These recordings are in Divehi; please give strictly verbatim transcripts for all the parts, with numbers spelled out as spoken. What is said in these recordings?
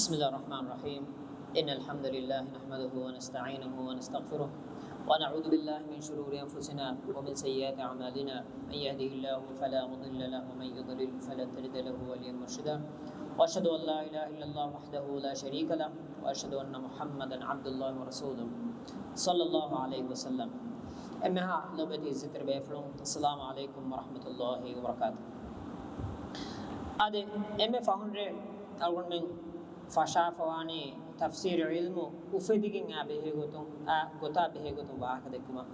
بسم الله الرحمن الرحيم. إن الحمد لله نحمده ونستعينه ونستغفره، ونعوذ بالله من شرور أنفسنا ومن سيئات أعمالنا. من يهده الله فلا مضل له ومن يضلل فلن تجد له وليا مرشدا. وأشهد أن لا إله إلا الله وحده لا شريك له، وأشهد أن محمدا عبد الله ورسوله، صلى الله عليه وسلم. އެންމެހާ ލޮބުވެތި އިއްޒަތްތެރި ބޭފުޅުން، السلام عليكم ورحمة الله وبركاته. އާދެ، އެންމެ ފަހުން ރޭ އަޅުގަނޑުމެން ފަށާފަވާނީ ތަފްސީރު ޢިލްމު އުފެދިގެން އާ ބެހޭގޮތުން، އާ ގޮތާ ބެހޭގޮތުން ވާހަކަ ދެއްކުމަށް.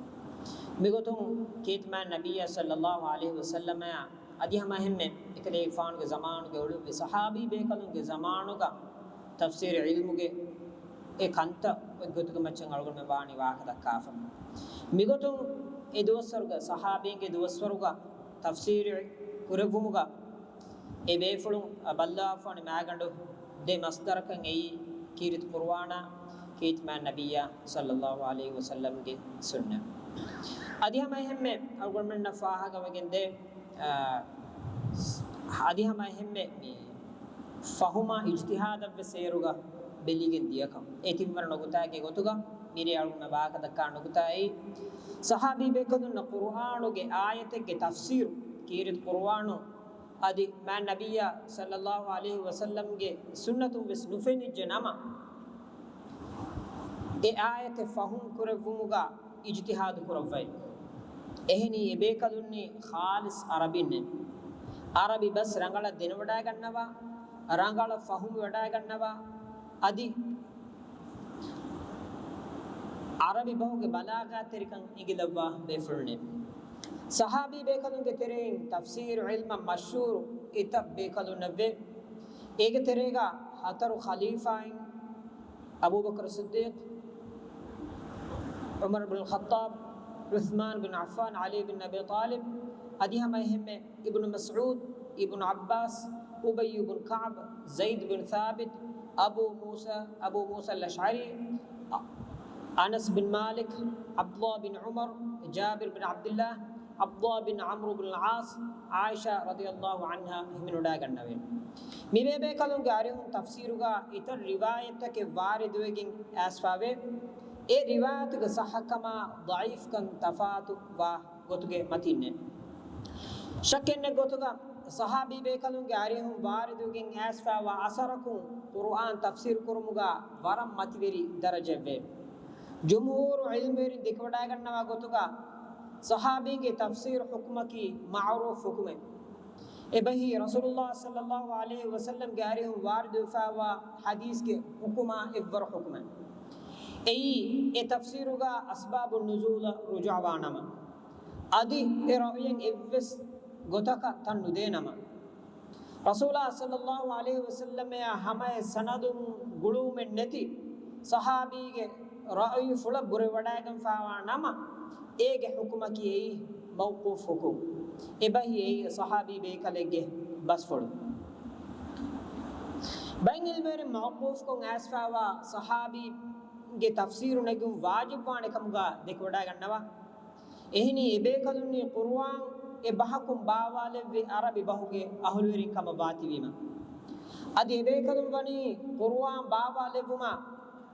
މިގޮތުން ކީރިތި މާތް ނަބިއްޔާ ޞައްލައްލާހު ޢަލައިހި ވަސައްލަމައާ އަދި ހަމަ އެހެންމެ އެކަލޭގެފާނުގެ ޒަމާނުގެ އުޅުއްވި ޞަޙާބީ ބޭކަލުންގެ ޒަމާނުގަ ތަފްސީރު ޢިލްމުގެ އެ ކަންތައް އޮތް ގޮތުގެ މައްޗަށް އަޅުގަނޑުމެން ވާނީ ވާހަކަ ދައްކާފަ. މިގޮތުން އެ ދުވަސްވަރުގަ، ޞަޙާބީންގެ ދުވަސްވަރުގަ ތަފްސީރު ކުރެއްވުމުގަ އެ ބޭފުޅުން ބައްލަވާފާނެ މާގަނޑު ދެ މަޞްދަރަކަށް އެއީ ކީރިތި ޤުރުއާނާ، ކީރިތި މާތް ނަބިއްޔާ ޞައްލައްލާހު ޢަލައިހި ވަސައްލަމްގެ ސުންނަތް. އަދި ހަމަ އެހެންމެ އަޅުގަނޑުމެންނަށް ފާހަގަވެގެންދޭ، އާ، އަދި ހަމަ އެހެންމެ މި ފަހުމާ އިޖްތިހާދަށްވެސް އޭރުގަ ބެލިގެން ދިޔަކަން. އެ ތިންވަނަ ނުކުތާގެ ގޮތުގަ މިރޭ އަޅުގަނޑު ވާހަކަދައްކާ ނުކުތާއީ، ޞަޙާބީ ބޭކަލުންނަށް ޤުރުއާނުގެ އާޔަތެއްގެ ތަފްސީރު، ކީރިތި ޤުރުއާނު އަދި މާތް ނަބިއްޔާ ޞައްލައްލާހު ޢަލައިހި ވަސައްލަމްގެ ސުންނަތުން ވެސް ނުފެނިއްޖެ ނަމަ، އެ އާޔަތެއް ފަހުމް ކުރެއްވުމުގަ އިޖްތިހާދު ކުރައްވައި. އެހެނީ އެބޭކަލުންނީ ޚާލިޞް ޢަރަބިންނެއް. ޢަރަބި ބަސް ރަނގަޅަށް ދެނެވަޑައިގަންނަވާ، ރަނގަޅަށް ފަހުމުވެވަޑައިގަންނަވާ، އަދި ޢަރަބި ބަހުގެ ބަލާޣާތްތެރިކަން އެނގިލައްވާ ބޭފުޅުންނެއް. ޞަޙާބީ ބޭކަލުންގެ ތެރެއިން ތަފްސީރު ޢިލްމަށް މަޝްހޫރު އެތައް ބޭކަލުންނެއްވޭ. އޭގެ ތެރޭގަ ހަތަރު ޚަލީފާއިން، އަބޫބަކުރު ޞިއްދީޤް، ޢުމަރު ބިން ޚައްޠާބް، ޢުޘްމާން ބިން ޢައްފާން، ޢަލީ ބިން އަބީ ޠާލިބް، އަދި ހަމަ އެހެންމެ އިބްނު މަސްޢޫދް، އިބްނު ޢައްބާސް، އުބައްޔު ބިން ކަޢްބް، ޒައިދު ބިން ޘާބިތް، އަބޫ މޫސާ، އަބޫ މޫސާ އަލްއަޝްޢަރީ، އަނަސް ބިން މާލިކް، ޢަބްދުﷲ ބިން ޢުމަރު، ޖާބިރު ބިން ޢަބްދިﷲ، ޢަބްދުﷲ ބިން ޢަމްރު ބިން އަލްޢާޞް، ޢާއިޝާ ރަޟިޔަﷲ ޢަންހާ ހިމެނިވަޑައިގަންނަވޭ. މި ބޭބޭކަލުންގެ އަރިހުން ތަފްސީރުގަ އިތައް ރިވާޔަތްތަކެއް ވާރިދުވެގެން އައިސްފަވޭ. އެ ރިވާޔަތުގެ ޞައްޙަކަމާ ޟަޢީފްކަން ތަފާތު ވާ ގޮތުގެ މަތީންނެއް. ޝައްކެއްނެތް ގޮތުގަ ޞަޙާބީ ބޭކަލުންގެ އަރިހުން ވާރިދުވެގެން އައިސްފައިވާ އަސަރަކުން ޤުރުއާން ތަފްސީރު ކުރުމުގަ ވަރަށް މަތިވެރި ދަރަޖައެއްވޭ. ޖުމްހޫރު ޢިލްމުވެރިން ދެކެވަޑައިގަންނަވާ ގޮތުގަ ޞަޙާބީންގެ ތަފްސީރު ޙުކުމަކީ މަޢުރޫފް ޙުކުމެއް. އެބަހީ ރަސޫލުﷲ ޞައްލައްލާހު ޢަލައިހި ވަސައްލަމްގެ އަރިހުން ވާރިދުވެފައިވާ ޙަދީޘްގެ ޙުކުމާ އެއްވަރު ޙުކުމެއް. އެއީ، އެ ތަފްސީރުގަ އަސްބާބު ނުޒޫލަށް ރުޖޫޢަވާނަމަ، އަދި އެ ރައުޔެއް އެއްވެސް ގޮތަކަށް ތަން ނުދޭނަމަ، ރަސޫލާ ޞައްލައްލާހު ޢަލައިހި ވަސައްލަމައާ ހަމައެއް ސަނަދުން ގުޅުވުމެއް ނެތި ޞަޙާބީގެ ރައުޔުފުޅަށް ބުރެވަޑައިގެންފާވާ ނަމަ، އޭގެ ޙުކުމަކީ އެއީ މައުޤޫފް ޙުކުމް. އެބަހީ އެއީ ޞަޙާބީ ބޭކަލެއްގެ ބަސްފުޅު. ބައެއް ޢިލްމުވެރިން މައުޤޫފްކޮށް އައިސްފާވާ ޞަޙާބީގެ ތަފްސީރު ނެގުން ވާޖިބުވާނެ ކަމުގަ ދެކެވަޑައިގަންނަވާ. އެހެނީ އެބޭކަލުންނީ ޤުރުއާން އެ ބަހަކުން ބާވާލެއްވި ޢަރަބި ބަހުގެ އަހުލުވެރިން ކަމަށް ވާތީވީމަ. އަދި އެބޭކަލުން ވަނީ ޤުރުއާން ބާވާލެއްވުމަށް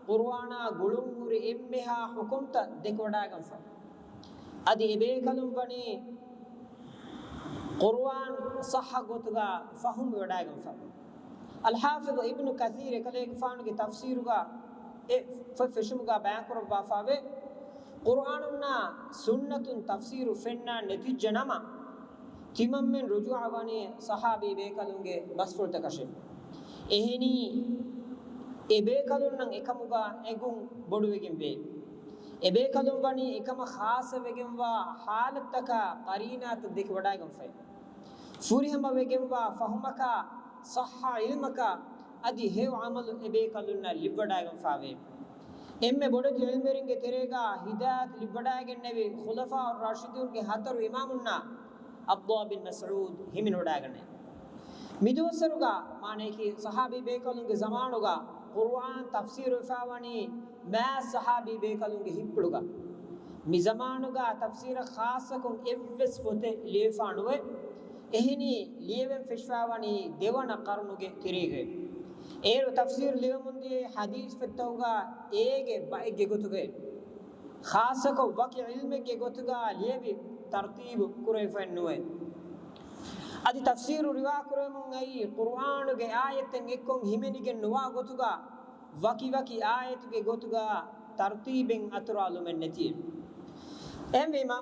ޤުރުއާނާ ގުޅުންހުރި އެންމެހާ ޙުކުމްތައް ދެކެވަޑައިގަންފަ. އަދި އެބޭކަލުން ވަނީ ޤުރުއާން ޞައްޙަ ގޮތުގަ ފަހުމުވެވަޑައިގަންފަ. އަލްޙާފިޡު އިބްނު ކަޘީރު އެކަލޭގެފާނުގެ ތަފްސީރުގަ އެ ފޮތް ފެށުމުގަ ބަޔާންކުރައްވާފައިވޭ، ޤުރުއާނުންނާ ސުންނަތުން ތަފްސީރު ފެންނާ ނެތިއްޖެ ނަމަ، ތިމަންމެން ރުޖޫޢަވަނީ ޞަޙާބީ ބޭކަލުންގެ ބަސްފުޅުތަކަށޭ. އެހެނީ، އެބޭކަލުންނަށް އެކަމުގަ އެނގުން ބޮޑުވެގެންވޭ. އެބޭކަލުން ވަނީ އެކަމަށް ޚާއްޞަވެގެންވާ ޙާލަތްތަކާ ޤަރީނާތައް ދެކެވަޑައިގަންފައި. ފުރިހަމަވެގެންވާ ފަހުމަކާ، ޞައްޙަ ޢިލްމަކާ، އަދި ހެޔޮ ޢަމަލު އެބޭކަލުންނަށް ލިބިވަޑައިގަންފާވޭ. އެންމެ ބޮޑެތި ޢިލްމުވެރިންގެ ތެރޭގަ ހިދާޔަތު ލިބިވަޑައިގެންނެވި ޚުލަފާއު ރާޝިދޫންގެ ހަތަރު އިމާމުންނާ ޢަބްދުﷲ ބިން މަސްޢޫދު ހިމެނިވަޑައިގަންނައި. މިދުވަސްވަރުގަ މާނަޔަކީ ޞަޙާބީ ބޭކަލުންގެ ޒަމާނުގަ ޤުރުއާން ތަފްސީރުވެފައިވަނީ މާތް ޞަޙާބީ ބޭކަލުންގެ ހިތްޕުޅުގަ. މިޒަމާނުގަ ތަފްސީރަށް ޚާއްޞަކޮށް އެއްވެސް ފޮތެއް ލިޔެފާނުވޭ. އެހެނީ ލިޔެވެން ފެށިފައިވަނީ ދެވަނަ ޤަރުނުގެ ތެރޭގައި. އޭރު ތަފްސީރު ލިޔަމުންދިޔަ ޙަދީޘް ފޮތްތަކުގަ އޭގެ ބައެއްގެ ގޮތުގައި، ޚާއްޞަކޮށް ވަކި ޢިލްމެއްގެ ގޮތުގަ ލިޔެވި ތަރުތީބު ކުރެވިފައެއް ނުވޭ. އަދި ތަފްސީރު ރިވާ ކުރެވެމުން އައީ، ޤުރުއާނުގެ އާޔަތެއް އެއްކޮށް ހިމެނިގެން ނުވާ ގޮތުގަ، ވަކި ވަކި އާޔަތުގެ ގޮތުގަ ތަރުތީބެއް އަތުރާލުމެއް ނެތިއެވެ. އެހެންވީމަ،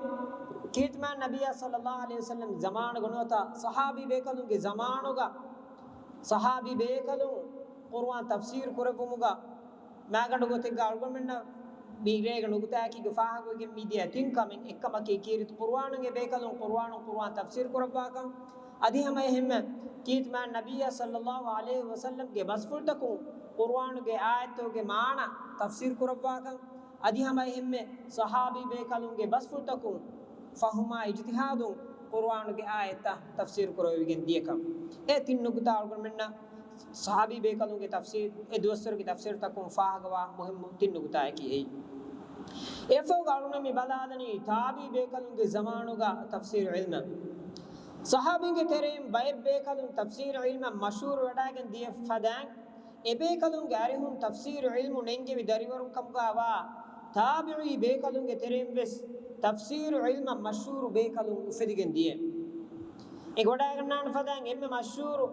ކީރިތިމާން ނަބިއްޔާ ޞައްލައްލާހު ޢަލައިހި ވަސައްލަމް ޒަމާނުގަ ނުވަތަ ޞަޙާބީ ބޭކަލުންގެ ޒަމާނުގަ، ޞަޙާބީ ބޭކަލުން ޤުރުއާން ތަފްސީރު ކުރެއްވުމުގަ، މާގަނޑު ގޮތެއްގަ އަޅުގަނޑުމެންނަށް މި ރޭގެ ނުކުތާއަކީގެ ފާހަގަވެގެން މިދިޔަ ތިން ކަމެއް. އެއްކަމަކީ، ކީރިތި ޤުރުއާނުގެ ބޭކަލުން ޤުރުއާނު، ޤުރުއާން ތަފްސީރު ކުރައްވާކަން. އަދި ހަމަ އެހެންމެ ކީރިތިމާން ނަބިއްޔާ ޞައްލައްލާހު ޢަލައިހި ވަސައްލަމްގެ ބަސްފުޅުތަކުން ޤުރުއާނުގެ އާޔަތްތަކުގެ މާނަ ތަފްސީރު ކުރައްވާކަން. އަދި ހަމަ އެހެންމެ ޞަޙާބީ ބޭކަލުންގެ ބަސްފުޅުތަކުން ފަހުމާ އިޖްތިހާދުން ޤުރުއާނުގެ އާޔަތްތައް ތަފްސީރު ކުރެވިގެން ދިޔަކަން. އެ ތިން ނުކުތާ އަޅުގަނޑުމެންނަށް ޞަޙާބީ ބޭކަލުންގެ ތަފްސީރު، އެ ދުވަސްވަރުގެ ތަފްސީރުތަކުން ފާހަގަވާ މުހިއްމު ތިން ނުކުތާއަކީ އެއީ. އެއަށްފަހުގަ އަޅުގަނޑު މި ބަލާލަނީ ތާބީ ބޭކަލުންގެ ޒަމާނުގަ ތަފްސީރު ޢިލްމަށް. ޞަޙާބީންގެ ތެރެއިން ބައެއް ބޭކަލުން ތަފްސީރު ޢިލްމަށް މަޝްހޫރު ވެޑާގެން ދިޔަ ފަދައިން، އެބޭކަލުންގެ އަރިހުން ތަފްސީރު ޢިލްމު ނެންގެވި ދަރިވަރުން ކަމުގައިވާ ތާބިޢީ ބޭކަލުންގެ ތެރެއިން ވެސް ތަފްސީރު ޢިލްމަށް މަޝްހޫރު ބޭކަލުން އުފެދިގެން ދިޔަ. އެ ވެޑާގަންނާނެ ފަދައިން އެންމެ މަޝްހޫރު،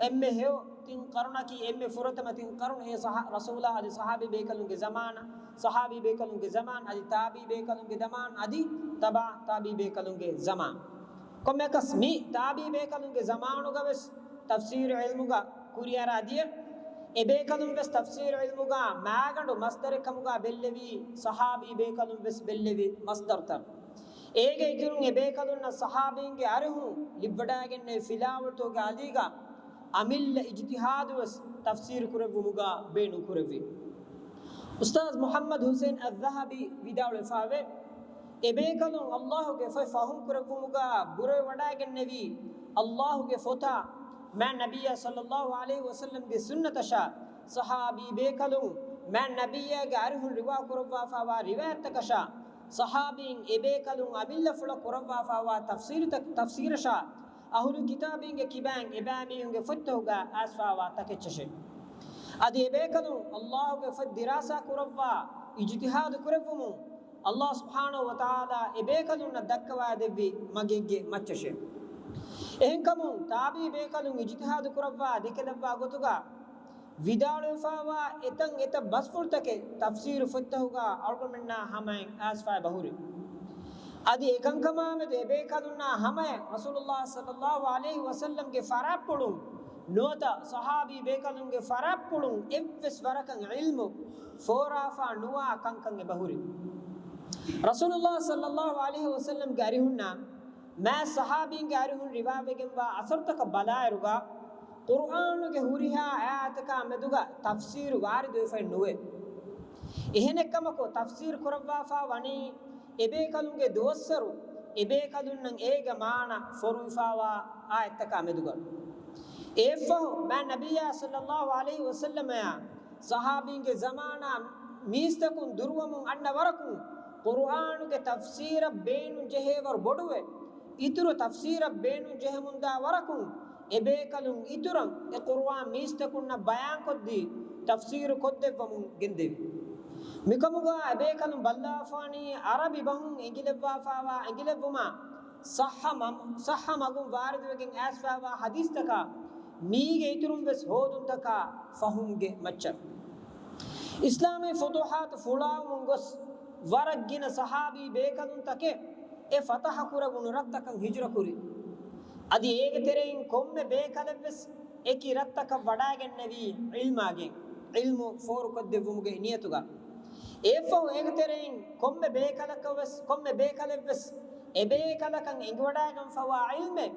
އެންމެ ހެޔޮ ތިން ޤަރުނަކީ، އެންމެ ފުރަތަމަ ތިން ޤަރުނު، އެ ޞަޙ-، ރަސޫލާ އަދި ޞަޙާބީ ބޭކަލުންގެ ޒަމާނަށް، ޞަޙާބީ ބޭކަލުންގެ ޒަމާން އަދި ތާބިޢީ ބޭކަލުންގެ ޒަމާން އަދި ތަބަޢު ތާބިޢީ ބޭކަލުންގެ ޒަމާން. ކޮންމެއަކަސް މި ތާބިޢީ ބޭކަލުންގެ ޒަމާނުގަ ވެސް ތަފްސީރު ޢިލްމުގަ ކުރިއަރާ ދިޔަ، އެބޭކަލުން ވެސް ތަފްސީރު ޢިލްމުގަ މާގަނޑު މަޞްދަރެއް ކަމުގަ ބެއްލެވީ ޞަޙާބީ ބޭކަލުން ވެސް ބެއްލެވި މަޞްދަރުތައް. އޭގެ އިތުރުން އެބޭކަލުންނަށް ޞަޙާބީންގެ އަރިހުން ލިބިވަޑައިގެންނެވި ފިލާވަޅުތަކުގެ އަލީގަ އަމިއްލަ އިޖްތިހާދު ވެސް ތަފްސީރު ކުރެއްވުމުގަ ބޭނުން ކުރެއްވި. އުސްތާޛު މުޙައްމަދު ޙުސައިން އައްޒަހަބީ ވިދާޅުވެފައެވެ. އެބޭކަލުން ﷲ ގެ ފޮތް ފަހުމް ކުރެއްވުމުގަ ބުރަވެވަޑައިގެންނެވީ ﷲ ގެ ފޮތާ، މާތް ނަބިއްޔާ ޞައްލައްލާހު ޢަލައިހި ވަސައްލަމްގެ ސުންނަތަށާ، ޞަޙާބީ ބޭކަލުން މާތް ނަބިއްޔާގެ އަރިހުން ރިވާކުރައްވާފައިވާ ރިވާޔަތްތަކަށާ، ޞަޙާބީން އެބޭކަލުން އަމިއްލަފުޅަށް ކުރައްވާފައިވާ ތަފްސީރުތަ-، ތަފްސީރަށާ، އަހުލު ކިތާބީންގެ ކިބައިން އެބައިމީހުންގެ ފޮތްތަކުގަ އައިސްފައިވާ ތަކެއްޗަށެވެ. އަދި އެބޭކަލުން ﷲ ގެ ފޮތް ދިރާސާ ކުރައްވާ، އިޖްތިހާދު ކުރެއްވުމުން، ﷲ ސުބްޙާނަހޫ ވަތަޢާލާ އެބޭކަލުންނަށް ދައްކަވާދެއްވި މަގެއްގެ މައްޗަށެވެ. އެހެންކަމުން، ތާބިޢީ ބޭކަލުން އިޖްތިހާދު ކުރައްވާ ދެކެލައްވާ ގޮތުގަ، ވިދާޅުވެފައިވާ އެތައް އެތައް ބަސްފުޅުތަކެއް ތަފްސީރު ފޮތްތަކުގަ އަޅުގަނޑުމެންނާ ހަމައިން އައިސްފައި ބަހުރި. އަދި އެކަންކަމާމެދު އެބޭކަލުންނާ ހަމަޔަށް ރަސޫލުﷲ ޞައްލައްލާހު ޢަލައިހި ވަސައްލަމްގެ ފަރާތްޕުޅުން ނުވަތަ ޞަޙާބީ ބޭކަލުންގެ ފަރާތްޕުޅުން އެއްވެސް ވަރަކަށް ޢިލްމު ފޯރާފަ ނުވާ ކަންކަން އެބަހުރި. ރަސޫލުﷲ ޞައްލައްލާހު ޢަލައިހި ވަސައްލަމްގެ އަރިހުންނާ މާތް ޞަޙާބީންގެ އަރިހުން ރިވާވެގެންވާ އަސަރުތަކަށް ބަލާއިރުގަ، ޤުރުއާނުގެ ހުރިހާ އާޔަތަކާ މެދުގަ ތަފްސީރު ވާރިދުވެފައެއް ނުވޭ. އެހެނެއްކަމަކު، ތަފްސީރު ކުރައްވާފަ ވަނީ އެބޭކަލުންގެ ދުވަސްވަރު އެބޭކަލުންނަށް އޭގެ މާނަ ފޮރުވިފައިވާ އާޔަތްތަކާ މެދުގަ. އެއަށްފަހު، މާތް ނަބިއްޔާ ޞައްލައްލާހު ޢަލައިހި ވަސައްލަމައާ ޞަޙާބީންގެ ޒަމާނާ މީސްތަކުން ދުރުވަމުން އަންނަ ވަރަކުން، ޤުރުއާނުގެ ތަފްސީރަށް ބޭނުން ޖެހޭވަރު ބޮޑުވެ، އިތުރު ތަފްސީރަށް ބޭނުން ޖެހެމުންދާ ވަރަކުން، އެބޭކަލުން އިތުރަށް އެ ޤުރުއާން މީސްތަކުންނަށް ބަޔާންކޮށްދީ، ތަފްސީރު ކޮށްދެއްވަމުން ގެންދެވި. މިކަމުގަ އެބޭކަލުން ބައްލާފާނީ ޢަރަބި ބަހުން އެނގިލެއްވާފާވާ އެނގިލެއްވުމާ، ޞައްޙަ މަ-، ޞައްޙަ މަގުން ވާރިދުވެގެން އައިސްފާވާ ޙަދީޘްތަކާ، މީގެ އިތުރުން ވެސް ހޯދުންތަކާ ފަހުމްގެ މައްޗަށް. އިސްލާމީ ފުތޫޙާތު ފުޅާވަމުން ގޮސް، ވަރަށް ގިނަ ޞަޙާބީ ބޭކަލުންތަކެއް އެ ފަތަޙަ ކުރެވުނު ރަށްތަކަށް ހިޖުރަ ކުރި. އަދި އޭގެ ތެރެއިން ކޮންމެ ބޭކަލެއްވެސް އެކި ރަށްތަކަށް ވަޑާގެންނެވީ ޢިލްމާގެން، ޢިލްމު ފޯރުކޮށްދެއްވުމުގެ ނިޔަތުގަ. އެއަށްފަހު އޭގެ ތެރެއިން ކޮންމެ ބޭކަލަކަށް ވެސް، ކޮންމެ ބޭކަލެއްވެސް އެބޭކަލަކަށް އެނގިވަޑާގެންފަވާ ޢިލްމެއް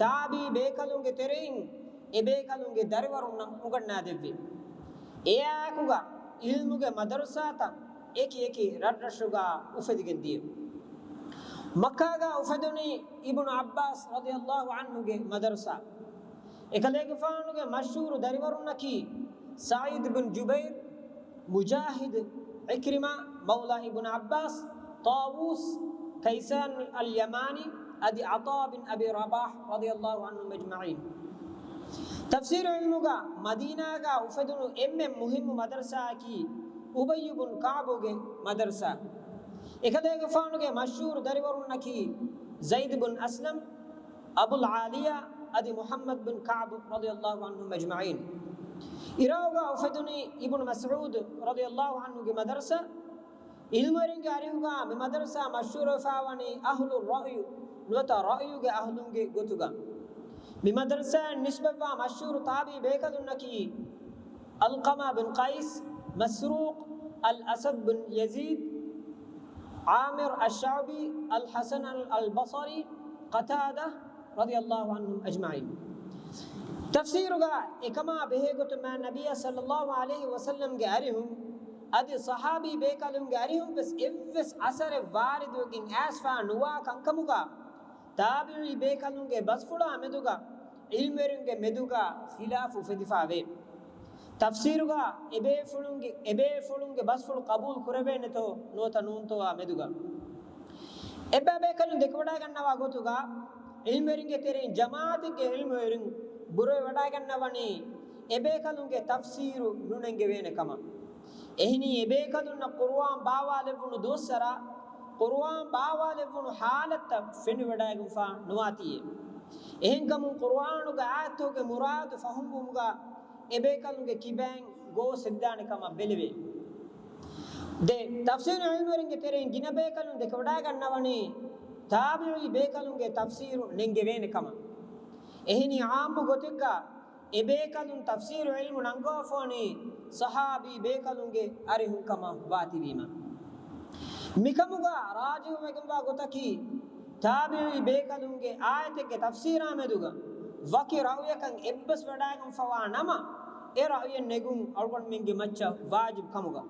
ތާބީ ބޭކަލުންގެ ތެރެއިން އެބޭކަލުންގެ ދަރިވަރުންނަށް އުނގަންނާދެއްވި. އެއާއެކުގަ ޢިލްމުގެ މަދަރުސާތައް އެކި އެކި ރަށްރަށުގަ އުފެދިގެން ދިޔަ. މައްކާގަ އުފެދުނީ އިބްނު ޢައްބާސް ރަޟިޔަﷲ ޢަންހުގެ މަދަރުސާ. އެކަލޭގެފާނުގެ މަޝްހޫރު ދަރިވަރުންނަކީ ސަޢީދު ބިން ޖުބައިރު، މުޖާހިދު، ޢިކްރިމާ، މައުލާ އިބްނު ޢައްބާސް، ޠާވޫސް، ކައިސާން އަލް ޔަމާނީ، އަދި ޢަޠާ ބިން އަބީ ރަބާޙް ރަޟިޔަﷲ ޢަންހުމް އަޖްމަޢީން. ތަފްސީރު ޢިލްމުގަ މަދީނާގަ އުފެދުނު އެންމެ މުހިއްމު މަދަރުސާއަކީ އުބައްޔު ބުން ކަޢުބުގެ މަދަރުސާ. އެކަލޭގެފާނުގެ މަޝްހޫރު ދަރިވަރުންނަކީ ޒައިދު ބުން އަސްލަމް، އަބުލް ޢާލިޔާ އަދި މުޙައްމަދު ބިން ކަޢުބު ރަޟިޔަﷲ ޢަންހުމް އަޖްމަޢީން. ޢިރާޤުގަ އުފެދުނީ އިބްނު މަސްޢޫދު ރަޟިޔަﷲ ޢަންހުގެ މަދަރުސާ. ޢިލްމުވެރިންގެ އަރިހުގަ މި މަދަރުސާ މަޝްހޫރުވެފައިވަނީ އަހްލު ރައުޔު ނުވަތަ ރައުޔުގެ އަހްލުންގެ ގޮތުގަ. މި މަދަރުސާއަށް ނިސްބަތްވާ މަޝްހޫރު ތާބިޢީ ބޭކަލުންނަކީ ޢަލްޤަމާ ބިން ޤައިސް، މަސްރޫޤް، އަލް އަސަދު ބިން ޔަޒީދު، ޢާމިރު އައްޝަޢުބީ، އަލްޙަސަނު އަލް ބަޞަރީ، ޤަތާދާ ރަޟިޔަﷲ ޢަންހުމް އަޖްމަޢީން. ތަފްސީރުގަ އެކަމާ ބެހޭގޮތުން މާތް ނަބިއްޔާ ޞައްލަﷲ ޢަލައިހި ވަސައްލަމްގެ އަރިހުން އަދި ޞަޙާބީ ބޭކަލުންގެ އަރިހުން ވެސް އެއްވެސް އަސަރެއް ވާރިދުވެގެން އައިސްފަ ނުވާ ކަންކަމުގަ، ތާބިޢީ ބޭކަލުންގެ ބަސްފުޅާ މެދުގަ، ޢިލްމުވެރިންގެ މެދުގަ ޚިލާފު އުފެދިފައިވޭ. ތަފްސީރުގަ އެބޭފުޅުންގެ، އެބޭފުޅުންގެ ބަސްފުޅު ޤަބޫލު ކުރެވޭނެތޯ ނުވަތަ ނޫންތޯއާ މެދުގަ އެއްބައި ބޭކަލުން ދެކެވަޑައިގަންނަވާ ގޮތުގަ، ޢިލްމުވެރިންގެ ތެރެއިން ޖަމާޢަތެއްގެ ޢިލްމުވެރިން ބުރަވެވަޑައިގަންނަވަނީ އެބޭކަލުންގެ ތަފްސީރު ނުނެންގެވޭނެ ކަމަށް. އެހެނީ އެބޭކަލުންނަށް ޤުރުއާން ބާވާލެއްވުނު ދުވަސްވަރާ، ޤުރުއާން ބާވާލެއްވުނު ޙާލަތްތައް ފެނިވަޑައިގެންފާ ނުވާތީއޭ. އެހެންކަމުން ޤުރުއާނުގެ އާޔަތުގެ މުރާދު ފަހުމްވުމުގަ އެބޭކަލުންގެ ކިބައިން ގޯސް ހެދިދާނެ ކަމަށް ބެލެވޭ. ދެ، ތަފްސީރު ޢިލްމުވެރިންގެ ތެރެއިން ގިނަ ބޭކަލުން ދެކެވަޑައިގަންނަވަނީ، ތާބިޢީ ބޭކަލުންގެ ތަފްސީރު ނެންގެވޭނެ ކަމަށް. އެހެނީ ޢާއްމު ގޮތެއްގަ އެބޭކަލުން ތަފްސީރު ޢިލްމު ނަންގަވާފަވަނީ ޞަޙާބީ ބޭކަލުންގެ އަރިހުން ކަމަށް ވާތީވީމަ. މިކަމުގަ ރާޖިޙުވެގެންވާ ގޮތަކީ، ތާބިޢީ ބޭކަލުންގެ އާޔަތެއްގެ ތަފްސީރާ މެދުގަ ވަކި ރައުޔަކަށް އެއްބަސްވަޑައިގެންފަވާ ނަމަ، އެ ރައުޔެއް ނެގުން އަޅުގަނޑުމެންގެ މައްޗަށް ވާޖިބު ކަމުގަ.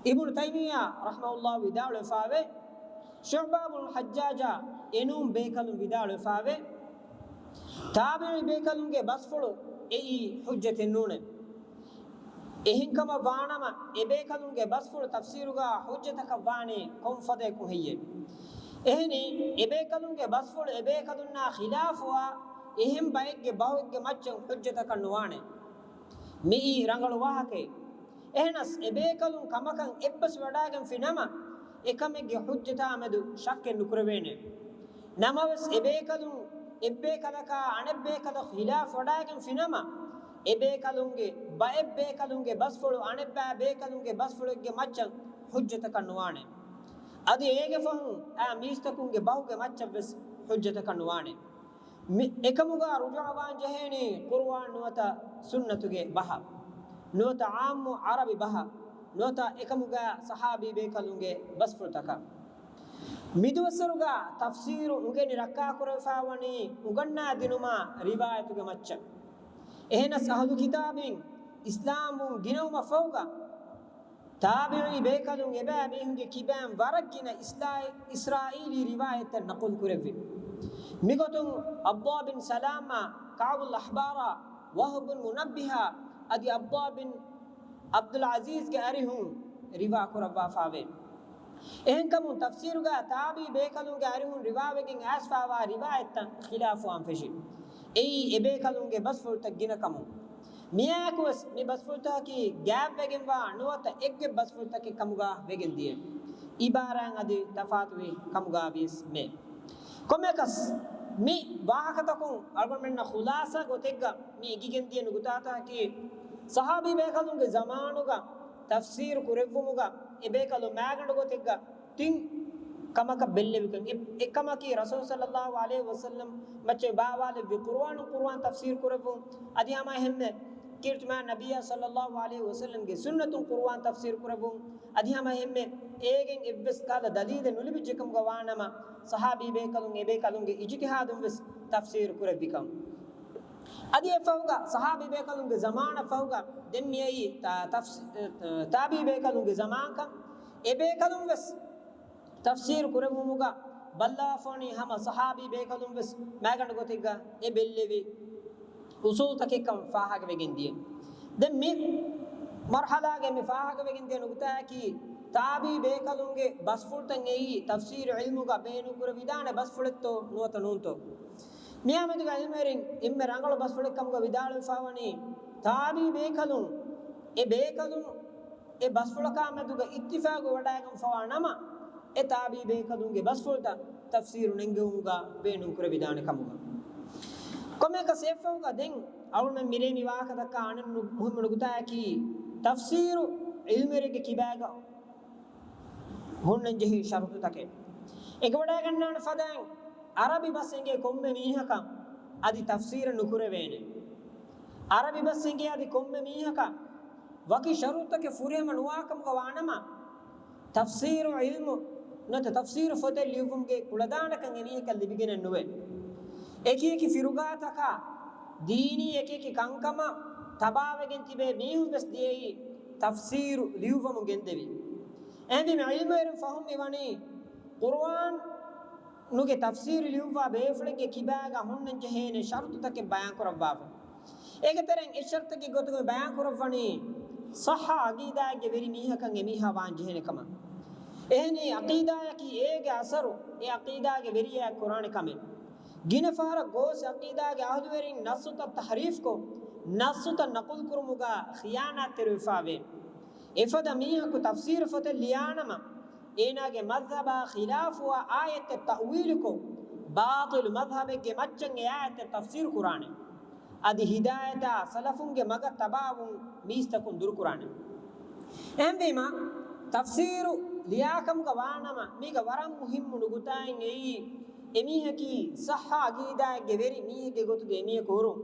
އިބްނު ތައިމިއްޔާ ރަޙިމަހުﷲ ވިދާޅުވެފައިވޭ، ޝުޢުބާ ބުނު ޙައްޖާޖާ އެނޫން ބޭކަލުން ވިދާޅުވެފައިވޭ، ތާބިޢީ ބޭކަލުންގެ ބަސްފުޅު އެއީ ޙުއްޖަތެއް ނޫނޭ. އެހެންކަމަށް ވާނަމަ، އެބޭކަލުންގެ ބަސްފުޅު ތަފްސީރުގަ ޙުއްޖަތަކަށް ވާނީ ކޮން ފަދަޔަކުން ހެއްޔޭ؟ އެހެނީ، އެބޭކަލުންގެ ބަސްފުޅު އެބޭކަލުންނާ ޚިލާފުވާ އެހެން ބައެއްގެ ބަހުގެ މައްޗަށް ޙުއްޖަތަކަށް ނުވާނެ. މިއީ ރަނގަޅު ވާހަކައެއް. އެހެނަސް، އެބޭކަލުން ކަމަކަށް އެއްބަސްވަޑައިގެންފި ނަމަ، އެކަމެއްގެ ޙުއްޖަތާ މެދު ޝައްކެއް ނުކުރެވޭނެ. ނަމަވެސް، އެބޭކަލުން އެއްބޭކަލަކާ އަނެއްބޭކަލަކު ޚިލާފު ވަޑައިގެންފި ނަމަ، އެބޭކަލުންގެ ބައެއްބޭކަލުންގެ ބަސްފުޅު އަނެއްބައި ބޭކަލުންގެ ބަސްފުޅެއްގެ މައްޗަށް ޙުއްޖަތަކަށް ނުވާނެ. އަދި އޭގެ ފަހުން އާ މީސްތަކުންގެ ބަހުގެ މައްޗަށްވެސް ޙުއްޖަތަކަށް ނުވާނެ. މި އެކަމުގަ ރުޖޫޢަވާން ޖެހޭނީ ޤުރުއާން ނުވަތަ ސުންނަތުގެ ބަހަށް، ނުވަތަ ޢާއްމު ޢަރަބި ބަހަށް، ނުވަތަ އެކަމުގަ ޞަޙާބީ ބޭކަލުންގެ ބަސްފުޅުތަކަށް. މިދުވަސްވަރުގަ ތަފްސީރު އުނގެނި ރައްކާކުރެވިފައިވަނީ އުނގަންނާދިނުމާ ރިވާޔަތުގެ މައްޗަށް. އެހެނަސް އަހުލު ކިތާބީން އިސްލާމްވުން ގިނަވުމަށްފަހުގަ، ތާބިޢީ ބޭކަލުން އެބައިމީހުންގެ ކިބައިން ވަރަށް ގިނަ އިސްލާ-، އިސްރާއީލީ ރިވާޔަތްތައް ނަޤުލު ކުރެއްވި. މިގޮތުން ޢަބްދާ ބިން ސަލާމާ، ކަޢުބުލް އަޙްބާރާ، ވަހުބު ބިން މުނައްބިހާ އަދި ޢަބްދާ ބިން ޢަބްދުލް ޢަޒީޒްގެ އަރިހުން ރިވާ ކުރައްވާފައިވޭ. އެހެންކަމުން ތަފްސީރުގަ ތާބިޢީ ބޭކަލުންގެ އަރިހުން ރިވާވެގެން އައިސްފައިވާ ރިވާޔަތްތައް ޚިލާފުވާން ފެށި. އެއީ އެބޭކަލުންގެ ބަސްފުޅުތައް ގިނަ ކަމުން. މިއާއެކުވެސް މި ބަސްފުޅުތަކަކީ ގާތްވެގެންވާ ނުވަތަ އެއްގޮތް ބަސްފުޅުތަކެއް ކަމުގަ ވެގެން ދިޔަ. އިބާރާތް އަދި ތަފާތުވި ކަމުގަ ވިޔަސް މެ. ކޮންމެއަކަސް، މި ވާހަކަތަކުން އަޅުގަނޑުމެންނަށް ޚުލާޞާ ގޮތެއްގަ މި އެނގިގެން ދިޔަ ނުކުތާތަކަކީ، ޞަޙާބީ ބޭކަލުންގެ ޒަމާނުގަ ތަފްސީރު ކުރެއްވުމުގަ އެބޭކަލުން މާގަނޑު ގޮތެއްގަ ތިން ކަމަކަށް ބެއްލެވިކަން. އެ، އެއްކަމަކީ ރަސޫލު ޞައްލަﷲ ޢަލައިހި ވަސައްލަމް މައްޗަށް ބާވާލެއްވި ޤުރުއާނުން ޤުރުއާން ތަފްސީރު ކުރެއްވުން. އަދި ހަމަ އެހެންމެ ކީރިތި މާތް ނަބިއްޔާ ޞައްލަﷲ ޢަލައިހި ވަސައްލަމްގެ ސުންނަތުން ޤުރުއާން ތަފްސީރު ކުރެއްވުން. އަދި ހަމަ އެހެންމެ އޭގެން އެއްވެސް ކަހަލަ ދަލީލެއް ނުލިބިއްޖެކަމުގަ ވާނަމަ، ޞަޙާބީ ބޭކަލުން އެބޭކަލުންގެ އިޖުތިހާދުން ވެސް ތަފްސީރު ކުރެއްވިކަން. އަދި އެފަހުގަ ޞަޙާބީ ބޭކަލުންގެ ޒަމާނަށް ފަހުގަ ދެން މިއައީ ތާ-، ތަފްސ-، ތާބިޢީ ބޭކަލުންގެ ޒަމާންކަން. އެބޭކަލުން ވެސް ތަފްސީރު ކުރެއްވުމުގަ ބައްލަވާފަވަނީ ހަމަ ޞަޙާބީ ބޭކަލުން ވެސް މާގަނޑު ގޮތެއްގަ އެ ބެއްލެވި އުޞޫލުތަކެއްކަން ފާހަގަވެގެން ދިޔަ. ދެން މި މަރުޙަލާގައި މި ފާހަގަވެގެން ދިޔަ ނުކުތާއަކީ، ތާބިޢީ ބޭކަލުންގެ ބަސްފުޅުތައް އެއީ ތަފްސީރު ޢިލްމުގަ ބޭނުންކުރެވިދާނެ ބަސްފުޅެއްތޯ ނުވަތަ ނޫންތޯ؟ މިއާމެދުގަ ޢިލްމުވެރިން އެންމެ ރަނގަޅު ބަސްފުޅެއް ކަމުގަ ވިދާޅުވެފަވަނީ، ތާބިޢީ ބޭކަލުން، އެ ބޭކަލުން އެ ބަސްފުޅަކާ މެދުގަ އިއްތިފާގު ވަޑައިގަންފަވާ ނަމަ، އެ ތާބިޢީ ބޭކަލުންގެ ބަސްފުޅުތައް ތަފްސީރު ނެންގެވުމުގަ ބޭނުންކުރެވިދާނެ ކަމުގަ. ކޮންމެއަކަސް އެއަށްފަހުގަ ދެން އަޅުމެން މިރޭ މި ވާހަކަ ދައްކާ އަނެއް ނު-، މުހިއްމު ނުކުތާއަކީ، ތަފްސީރު ޢިލްމުވެރިއެއްގެ ކިބާގަ ހުންނަންޖެހޭ ޝަރުތުތަކެއް. އެނގިވަޑައިގަންނާނެ ފަދައިން، ޢަރަބި ބަސް އެނގޭ ކޮންމެ މީހަކަށް އަދި ތަފްސީރެއް ނުކުރެވޭނެ. ޢަރަބި ބަސް އެނގޭ އަދި ކޮންމެ މީހަކަށް ވަކި ޝަރުތުތަކެއް ފުރިހަމަ ނުވާކަމުގަ ވާނަމަ، ތަފްސީރު ޢިލްމު ނުވަތަ ތަފްސީރު ފޮތެއް ލިޔުއްވުމުގެ ކުޅަދާނަކަން އެމީހަކަށް ލިބިގެނެއް ނުވޭ. އެކިއެކި ފިރުގާތަކާ ދީނީ އެކިއެކި ކަންކަމަށް ތަބާވެގެން ތިބޭ މީހުން ވެސް ދިޔައީ ތަފްސީރު ލިޔުއްވަމުން ގެންދެވި. އެހެންވީމަ ޢިލްމުވެރިން ފަހުމް މިވަނީ، ޤުރުއާނުގެ ތަފްސީރު ލިޔުއްވާ ބޭފުޅެއްގެ ކިބާގަ ހުންނަންޖެހޭނެ ޝަރުތުތަކެއް ބަޔާންކުރައްވާފަ. އޭގެ ތެރެއިން އެއް ޝަރުތަކީ ގޮތުގަ ބަޔާންކުރައްވަނީ، ޞައްޙަ ޢަޤީދާއެއްގެ ވެރި މީހަކަށް އެމީހާ ވާން ޖެހޭނެ ކަމަށް. އެހެނީ ޢަޤީދާއަކީ އޭގެ އަސަރު އެ ޢަޤީދާގެ ވެރިޔާ ކުރާނެ ކަމެއް. ގިނަ ފަހަރަށް ގޯސް ޢަޤީދާގެ އަހުލުވެރިން ނައްޞުތައް ތަޙްރީފްކޮށް، ނައްޞުތައް ނަޤުލުކުރުމުގަ ޚިޔާނާތްތެރިވެފަވޭ. އެފަދަ މީހަކު ތަފްސީރު ފޮތެއް ލިޔާނަމަ، އޭނާގެ މަޛްހަބާ ޚިލާފުވާ އާޔަތެއް ތައުވީލުކޮށް، ބާޠިލު މަޛްހަބެއްގެ މައްޗަށް އެ އާޔަތެއް ތަފްސީރު ކުރާނެ. އަދި ހިދާޔަތާ ސަލަފުންގެ މަގަށް ތަބާވުން މީސްތަކުން ދުރުކުރާނެ. އެހެންވީމަ، ތަފްސީރު ލިޔާކަމުގަ ވާނަމަ، މީގަ ވަރަށް މުހިއްމު ނުކުތާއެއް އެއީ، އެމީހަކީ ޞައްޙަ ޢަޤީދާއެއްގެ ވެރި މީހެއްގެ ގޮތުގަ އެމީހަކު ހުރުން.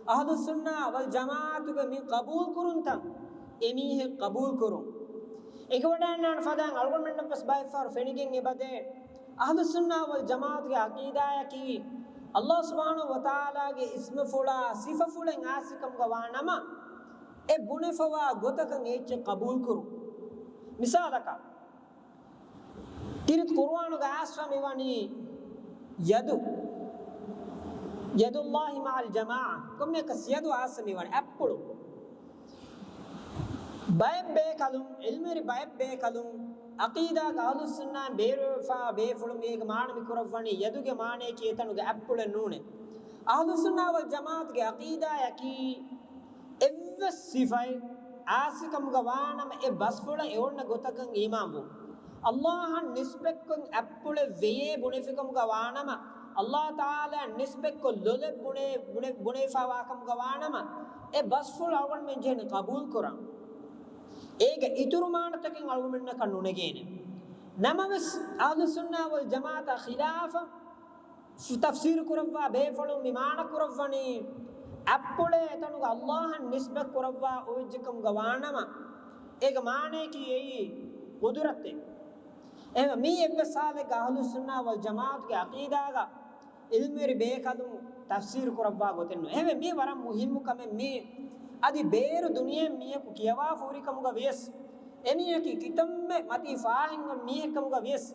އަހްލުއްސުންނާ ވަލްޖަމާޢަތުގެ މި ޤަބޫލުކުރުންތައް އެމީހެއް ޤަބޫލުކުރުން. އެނގިވަޑައިގަންނާނެ ފަދައިން އަޅުގަނޑުމެންނަށް ވެސް ބައެއްފަހަރު ފެނިގެން އެބަދޭ، އަހްލުއްސުންނާ ވަލްޖަމާޢަތުގެ ޢަޤީދާއަކީ، ﷲ ސުބްޙާނަހޫ ވަތަޢާލާގެ އިސްމުފުޅާ ސިފަފުޅެއް އާސިކަމުގަ ވާނަމަ، އެ ބުނެފަވާ ގޮތަކަށް އެއްޗެއް ޤަބޫލުކުރުން. މިސާލަކަށް، ކީރިތި ޤުރުއާނުގަ އާސްވާ މިވަނީ ޔަދު، ޔަދުﷲ މަޢަލް ޖަމާޢަ. ކޮންމެއަކަސް ޔަދު އާސްވާ މިވަނީ އަތްޕުޅު. ބައެއް ބޭކަލުން، ޢިލްމުވެރި ބައެއް ބޭކަލުން، ޢަޤީދާގަ އަހްލުއްސުންނާއިން ބޭރުވެފަ ބޭފުޅުން މީގެ މާނަ މި ކުރައްވަނީ ޔަދުގެ މާނަޔަކީ އެތަނުގެ އަތްޕުޅެއް ނޫނޭ. އަހްލުއްސުންނާ ވަލްޖަމާޢަތުގެ ޢަޤީދާޔަކީ، އެއްވެސް ސިފައެއް އާސިކަމުގަ ވާނަމަ، އެ ބަސްފުޅަށް އެ އޮންނަ ގޮތަކަށް އީމާންވުން. ﷲ އަށް ނިސްބަތްކޮށް އަތްޕުޅެއް ވެޔޭ ބުނެފިކަމުގަ ވާނަމަ، ﷲ ތަޢާލާ ނިސްބަތްކޮށް ލޮލެއް ބުނޭ، ބުނެ، ބުނެފަވާކަމުގަ ވާނަމަ، އެ ބަސްފުޅު އަޅުގަނޑުމެން ޖެހެނީ ޤަބޫލުކުރަން. އޭގެ އިތުރު މާނަތަކެއް އަޅުގަނޑުމެންނަކަށް ނުނެގޭނެ. ނަމަވެސް، އަހްލުއްސުންނާ ވަލްޖަމާޢަތާ ޚިލާފަށް ތަފްސީރު ކުރައްވާ ބޭފުޅުން މި މާނަ ކުރައްވަނީ، އަތްޕުޅޭ އެތަނުގަ ﷲ އަށް ނިސްބަތް ކުރައްވާ އޮވެއްޖެކަމުގަ ވާނަމަ، އޭގެ މާނަޔަކީ އެއީ ޤުދުރަތެއް. އެހެންވެ، މީ އެއްވެސް ހާލެއްގަ އަހްލުއްސުންނާ ވަލްޖަމާޢަތުގެ ޢަޤީދާގަ ޢިލްމުވެރި ބޭކަލުން ތަފްސީރު ކުރައްވާ ގޮތެއް ނޫން. އެހެންވެ، މީ ވަރަށް މުހިއްމު ކަމެއް. މީ އަދި ބޭރު ދުނިޔެއިން މީހަކު ކިޔަވާފަ ހުރި ކަމުގަ ވިޔަސް، އެމީހަކީ ކިތަންމެ މަތީ ފާހެން މީހެއް ކަމުގަ ވިޔަސް،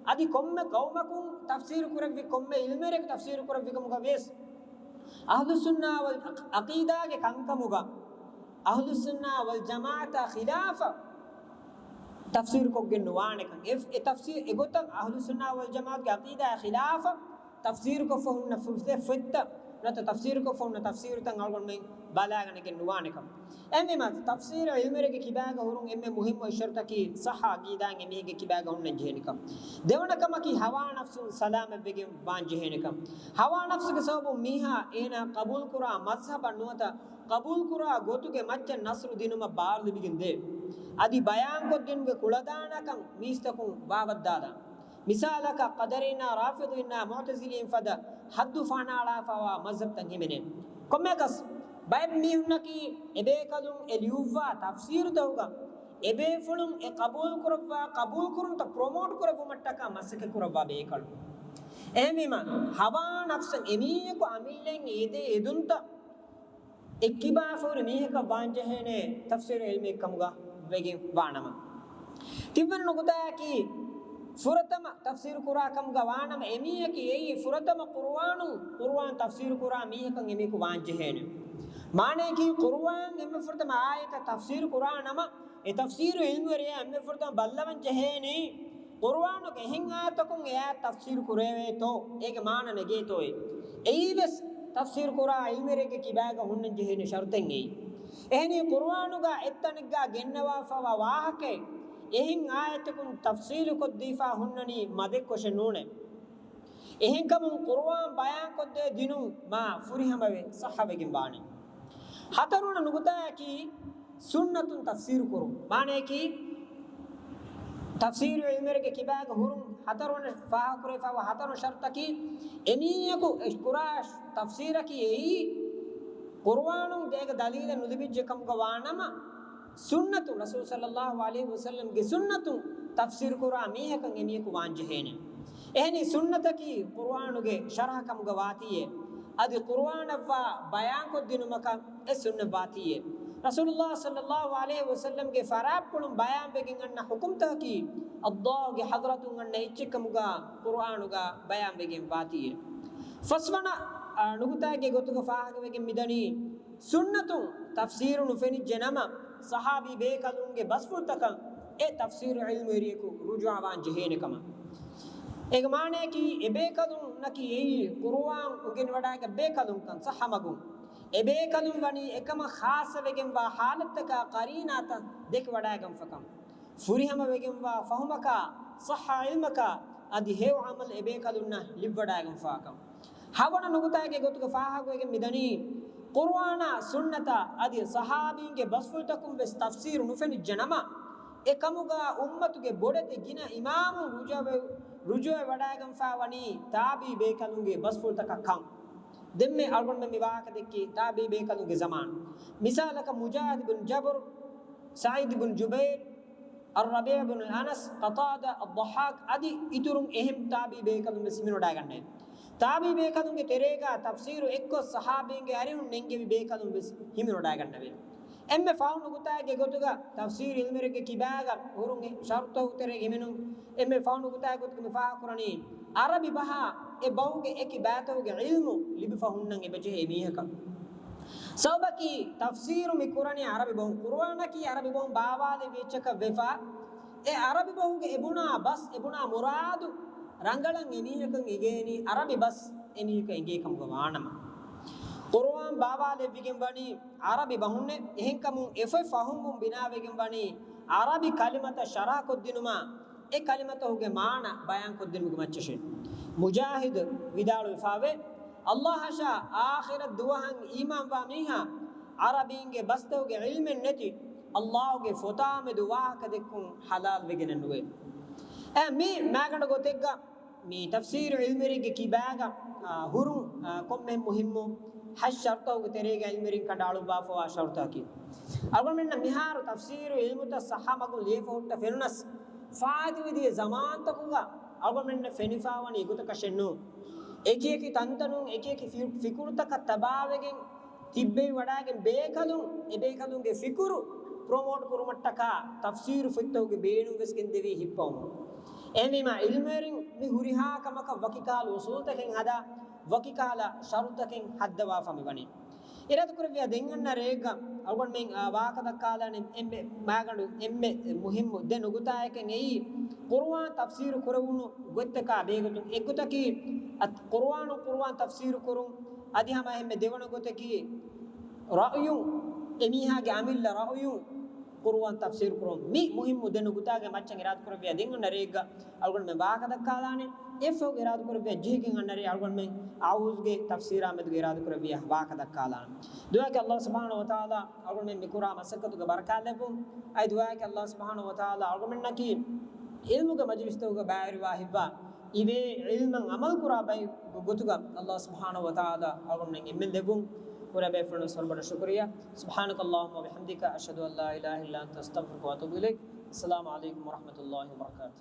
އަދި ކޮންމެ ޤައުމަކުން ތަފްސީރު ކުރެއްވި، ކޮންމެ ޢިލްމުވެރިޔަކު ތަފްސީރު ކުރެއްވި ކަމުގަ ވިޔަސް، އަހްލުއްސުންނާ ވަލް ޢަޤީދާގެ ކަންކަމުގަ އަހްލުއްސުންނާ ވަލްޖަމާޢަތާ ޚިލާފަށް ތަފްސީރު ކޮށްގެން ނުވާނެކަން. އެ، އެ ތަފްސީރު އެގޮތަށް އަހްލުއްސުންނާ ވަލްޖަމާޢަތުގެ ޢަޤީދާއާ ޚިލާފަށް ތަފްސީރުކޮށްފަ ހުންނަ ފޮތް، ފޮތްތައް ނުވަތަ ތަފްސީރުކޮށްފަ ހުންނަ ތަފްސީރުތައް އަޅުގަނޑުމެން ބަލާގަނެގެން ނުވާނެކަން. އެހެންވީމަ، ތަފްސީރު ޢިލްމުވެރިއެއްގެ ކިބާގަ ހުރުން އެންމެ މުހިއްމު އެއް ޝަރުތަކީ ޞައްޙަ ޢަޤީދާއިން އެމީހެއްގެ ކިބާގަ ހުންނަން ޖެހޭނެކަން. ދެވަނަ ކަމަކީ ހަވާ ނަފްސުން ސަލާމަތްވެގެން ވާން ޖެހޭނެކަން. ހަވާ ނަފްސުގެ ސަބަބުން މީހާ އޭނާ ޤަބޫލުކުރާ މަޒްހަބަށް ނުވަތަ ޤަބޫލުކުރާ ގޮތުގެ މައްޗަށް ނަޞްރު ދިނުމަށް ބާރުލިބިގެން ދޭ. އަދި ބަޔާންކޮށްދިނުމުގެ ކުޅަދާނަކަން މީސްތަކުން ވާވައްދާލާ. މިސާލަކަށް، ޤަދަރީންނާ، ރާފިޟީންނާ، މުޢުތަޒިލީން ފަދަ ޙައްދު ފަހަނައަޅާފައިވާ މަޒްހަބްތައް ހިމެނޭ. ކޮންމެއަކަސް، ބައެއް މީހުންނަކީ އެބޭކަލުން އެ ލިޔުއްވާ ތަފްސީރުތަކުގަ އެބޭފުޅުން އެ ޤަބޫލުކުރައްވާ، ޤަބޫލުކުރުންތައް ޕްރޮމޯޓް ކުރެއްވުމަށްޓަކާ މަސައްކަތް ކުރައްވާ ބޭކަލުން. އެހެންވީމަ، ހަވާ ނަފްސަށް އެމީހަކު އަމިއްލައިން އެދޭ އެދުންތައް އެއްކިބާފަހުރި މީހަކަށް ވާންޖެހޭނެ ތަފްސީރު ޢިލްމެއް ކަމުގަ ވެގެން ވާނަމަ. ތިންވަނަ ނުކުތާއަކީ، ފުރަތަމަ ތަފްސީރު ކުރާ ކަމުގަ ވާނަމަ، އެމީހަކީ އެއީ ފުރަތަމަ ޤުރުއާނު، ޤުރުއާން ތަފްސީރު ކުރާ މީހަކަށް އެމީހަކު ވާންޖެހޭނެ. މާނަޔަކީ، ޤުރުއާން އެންމެ ފުރަތަމަ އާޔަތަށް ތަފްސީރު ކުރާ ނަމަ، އެ ތަފްސީރު ޢިލްމުވެރިޔާ އެންމެ ފުރަތަމަ ބައްލަވަން ޖެހޭނީ، ޤުރުއާނުގެ އެހެން އާޔަތަކުން އެ އާޔަތް ތަފްސީރު ކުރެވޭތޯ، އޭގެ މާނަ ނެގޭތޯއޭ. އެއީވެސް ތަފްސީރު ކުރާ ޢިލްމުވެރިއެއްގެ ކިބާގަ ހުންނަން ޖެހޭނެ ޝަރުޠެއް އެއީ. އެހެނީ ޤުރުއާނުގަ އެއްތަނެއްގަ ގެންނަވާފައިވާ ވާހަކައެއް އެހެން އާޔަތަކުން ތަފްސީލު ކޮށްދީފަ ހުންނަނީ މަދެއްކޮށެއް ނޫނޭ. އެހެންކަމުން ޤުރުއާން ބަޔާންކޮށްދޭ ދިނުން މާ ފުރިހަމަވެ ޞައްޙަވެގެން ވާނެ. ހަތަރުވަނަ ނުކުތާއަކީ ސުންނަތުން ތަފްސީރު ކުރުން. މާނަޔަކީ، ތަފްސީރު ޢިލްމުވެރިގެ ކިބާގަ ހުރުން ހަތަރުވަނަ ފާހަގަކުރެވިފައިވާ ހަތަރު ޝަރުޠަކީ، އެމީހަކު ކުރާ ތަފްސީރަކީ އެއީ، ޤުރުއާނުން އޭގެ ދަލީލެއް ނުލިބިއްޖެ ކަމުގަ ވާނަމަ، ސުންނަތުން، ރަސޫލު ޞައްލައްލާހު ޢަލައިހި ވަސައްލަމްގެ ސުންނަތުން ތަފްސީރު ކުރާ މީހަކަށް އެމީހަކު ވާންޖެހޭނެ. އެހެނީ ސުންނަތަކީ ޤުރުއާނުގެ ޝަރަޙަ ކަމުގަ ވާތީއޭ، އަދި ޤުރުއާނަށްވާ ބަޔާންކޮށްދިނުމަކަށް އެ ސުންނަތް ވާތީއޭ. ރަސޫލުﷲ ޞައްލައްލާހު ޢަލައިހި ވަސައްލަމްގެ ފަރާތްޕުޅުން ބަޔާންވެގެން އަންނަ ޙުކުމްތަކަކީ، ﷲގެ ޙަޟްރަތުން އަންނަ އެއްޗެއް ކަމުގަ ޤުރުއާނުގަ ބަޔާންވެގެން ވާތީއޭ. ފަސްވަނަ، އާ، ނުކުތާގެ ގޮތުގަ ފާހަގަވެގެން މިދަނީ، ސުންނަތުން ތަފްސީރު ނުފެނިއްޖެ ނަމަ، ޞަޙާބީ ބޭކަލުންގެ ބަސްފުޅުތަކަށް އެ ތަފްސީރު ޢިލްމުވެރިޔަކު ރުޖޫޢަވާން ޖެހޭނެ ކަމަށް. އޭގެ މާނަޔަކީ، އެބޭކަލުންނަކީ އެއީ ޤުރުއާން އުނގެނިވަޑައިގަތް ބޭކަލުންކަން ޞައްޙަ މަގުން. އެބޭކަލުން ވަނީ އެކަމަށް ޚާއްޞަވެގެންވާ ޙާލަތްތަކާ ޤަރީނާތައް ދެކިވަޑައިގަންފަކަން. ފުރިހަމަވެގެންވާ ފަހުމަކާ، ޞައްޙަ ޢިލްމަކާ، އަދި ހެޔޮ ޢަމަލު އެބޭކަލުންނަށް ލިބިވަޑައިގަންފާކަން. ހަވަނަ ނުކުތާގެ ގޮތުގަ ފާހަގަވެގެން މިދަނީ، ޤުރުއާނާ ސުންނަތާ އަދި ޞަޙާބީންގެ ބަސްފުޅުތަކުން ވެސް ތަފްސީރު ނުފެނިއްޖެ ނަމަ، އެ ކަމުގަ އުއްމަތުގެ ބޮޑެތި ގިނަ އިމާމުން ރުޖޫޢަ، ރުޖޫޢަވެވަޑައިގަންފާވަނީ ތާބިޢީ ބޭކަލުންގެ ބަސްފުޅުތަކަށް ކަން. ދެންމެ އަޅުގަނޑުމެން މި ވާހަކަ ދެއްކީ ތާބިޢީ ބޭކަލުންގެ ޒަމާނު. މިސާލަކަށް މުޖާހިދު ބިން ޖަބުރު، ސަޢީދު ބިން ޖުބައިރު، އައްރަބީޢު ބިން އަނަސް، ޤަތާދާ، އައްޟަޙާޤް އަދި އިތުރުން އެހެން ތާބިޢީ ބޭކަލުން ވެސް ހިމެނިވަޑައިގަންނަވި. ތާބިޢީ ބޭކަލުންގެ ތެރޭގަ ތަފްސީރު އެއްކޮށް ޞަޙާބީންގެ އަރިހުން ނެންގެވި ބޭކަލުން ވެސް ހިމެނިވަޑައިގަންނަވި. އެންމެ ފަހު ނުކުތާގެ ގޮތުގަ ތަފްސީރު ޢިލްމުވެރިންގެ ކިބާގަ ހުރުން ޝަރުޠުތަކުގެ ތެރޭގަ ހިމެނުން އެންމެ ފަހު ނުކުތާގެ ގޮތުގަ މި ފާހަގަކުރަނީ، ޢަރަބި ބަހާ އެ ބަހުގެ އެކި ބައިތަކުގެ ޢިލްމު ލިބިފަ ހުންނަން އެބަޖެހޭ މީހަކަށް. ސަބަބަކީ، ތަފްސީރު މި ކުރަނީ ޢަރަބި ބަހުން. ޤުރުއާނަކީ ޢަރަބި ބަހުން ބާވާލެއްވި އެއްޗަކަށް ވެފަ، އެ ޢަރަބި ބަހުގެ އެބުނާ ބަސް، އެބުނާ މުރާދު ރަނގަޅަށް އެމީހަކަށް އެނގޭނީ ޢަރަބި ބަސް އެމީހަކަށް އެނގޭ ކަމުގަ ވާނަމަ. ޤުރުއާން ބާވާލެއްވިގެން ވަނީ ޢަރަބި ބަހުންނޭ. އެހެންކަމުން އެފަ ފަހުމުން ބިނާވެގެން ވަނީ ޢަރަބި ކަލިމަތައް ޝަރަޙަކޮށްދިނުމާ، އެ ކަލިމަތަކުގެ މާނަ ބަޔާންކޮށްދިނުމުގެ މައްޗަށޭ. މުޖާހިދު ވިދާޅުވެފާވޭ، ﷲ އަށާ އާޚިރަތް ދުވަހަށް އީމާންވާ މީހާ ޢަރަބީންގެ ބަސްތަކުގެ ޢިލްމެއް ނެތި ﷲގެ ފޮތާމެދު ވާހަކަ ދެއްކުން ޙަލާލްވެގެނެއް ނުވޭ. އެ މި މާގަނޑު ގޮތެއްގަ މި ތަފްސީރު ޢިލްމުވެރިންގެ ކިބާގަ، އާ، ހުރުން، އާ، ކޮންމެ މުހިއްމު ހަތް ޝަރުޠަކުގެ ތެރޭގަ ޢިލްމުވެރިން ކަނޑައަޅުއްވާފައިވާ ޝަރުޠަކީ. އަޅުގަނޑުމެންނަށް މިހާރު ތަފްސީރު ޢިލްމުތައް ޞައްޙަ މަގުން ލިޔެފަ ހުއްޓަ ފެނުނަސް، ފާއިތުވެދިޔަ ޒަމާންތަކުގަ އަޅުގަނޑުމެންނަށް ފެނިފައިވަނީ އެގޮތަކަށެއް ނޫން. އެކިއެކި ތަންތަނުން އެކިއެކި ފި-، ފިކުރުތަކަށް ތަބާވެގެން ތިއްބެވި ވަޑައިގެން ބޭކަލުން، އެ ބޭކަލުންގެ ފިކުރު ޕްރޮމޯޓް ކުރުމަށްޓަކާ ތަފްސީރު ފޮތްތަކުގެ ބޭނުން ވެސް ގެންދެވީ ހިއްޕަވަމުން. އެހެންވީމާ، ޢިލްމުވެރިން މި ހުރިހާ ކަމަކަށް ވަކިކަހަލަ އުސޫލުތަކެއް ހަދާ، ވަކިކަހަލަ ޝަރުޠުތަކެއް ހައްދަވާފަ މިވަނީ. އިރާދަކުރެއްވިޔާ ދެން އަންނަ ރެއެއްގަ އަޅުގަނޑުމެން، އާ، ވާހަކަ ދައްކާލާނެ އެންމެ މާގަނޑު، އެންމެ މުހިއްމު ދެ ނުކުތާއެކެއް އެއީ، ޤުރުއާން ތަފްސީރު ކުރެވުނު ގޮތްތަކާ ބެހޭގޮތުން. އެއްގޮތަކީ، އަ، ޤުރުއާނުން ޤުރުއާން ތަފްސީރު ކުރުން. އަދި ހަމަ އެންމެ ދެވަނަ ގޮތަކީ، ރައުޔުން، އެމީހާގެ އަމިއްލަ ރައުޔުން ޤުރުއާން ތަފްސީރު ކުރުން. މި މުހިއްމު ދެ ނުކުތާގެ މައްޗަށް އިރާދަކުރެއްވިޔާ ދެން އަންނަ ރެއެއްގަ އަޅުގަނޑުމެން ވާހަކަ ދައްކާލާނެ. އެއަށްފަހު އިރާދަކުރެއްވިޔާ ޖެހިގެން އަންނަ ރޭ އަޅުގަނޑުމެން އަޢޫޛުގެ ތަފްސީރާ މެދުގަ އިރާދަކުރެއްވިޔާ ވާހަކަ ދައްކާލާނަން. ދުޢާއަކީ ﷲ ސުބްޙާނަހޫ ވަތަޢާލާ އަޅުގަނޑުމެން މިކުރާ މަސައްކަތުގެ ބަރަކާތް ލެއްވުން. އަދި ދުޢާއަކީ ﷲ ސުބްޙާނަހޫ ވަތަޢާލާ އަޅުގަނޑުމެންނަކީ ޢިލްމުގެ މަޖިލިސްތަކުގަ ބައިވެރިވާ ހިތްވާ، އިވޭ ޢިލްމަށް ޢަމަލު ކުރާ ބައި ގޮތުގަ ﷲ ސުބްޙާނަހޫ ވަތަޢާލާ އަޅުގަނޑުމެން އެންމެން ލެއްވުން. ކުރެ ބޭފުޅުން ވަރަށް ބޮޑަށް ޝުކުރިއްޔާ. سبحانك اللهم وبحمدك، أشهد أن لا إله إلا أنت، أستغفرك وأتوب إليك. السلام عليكم ورحمة الله وبركاته.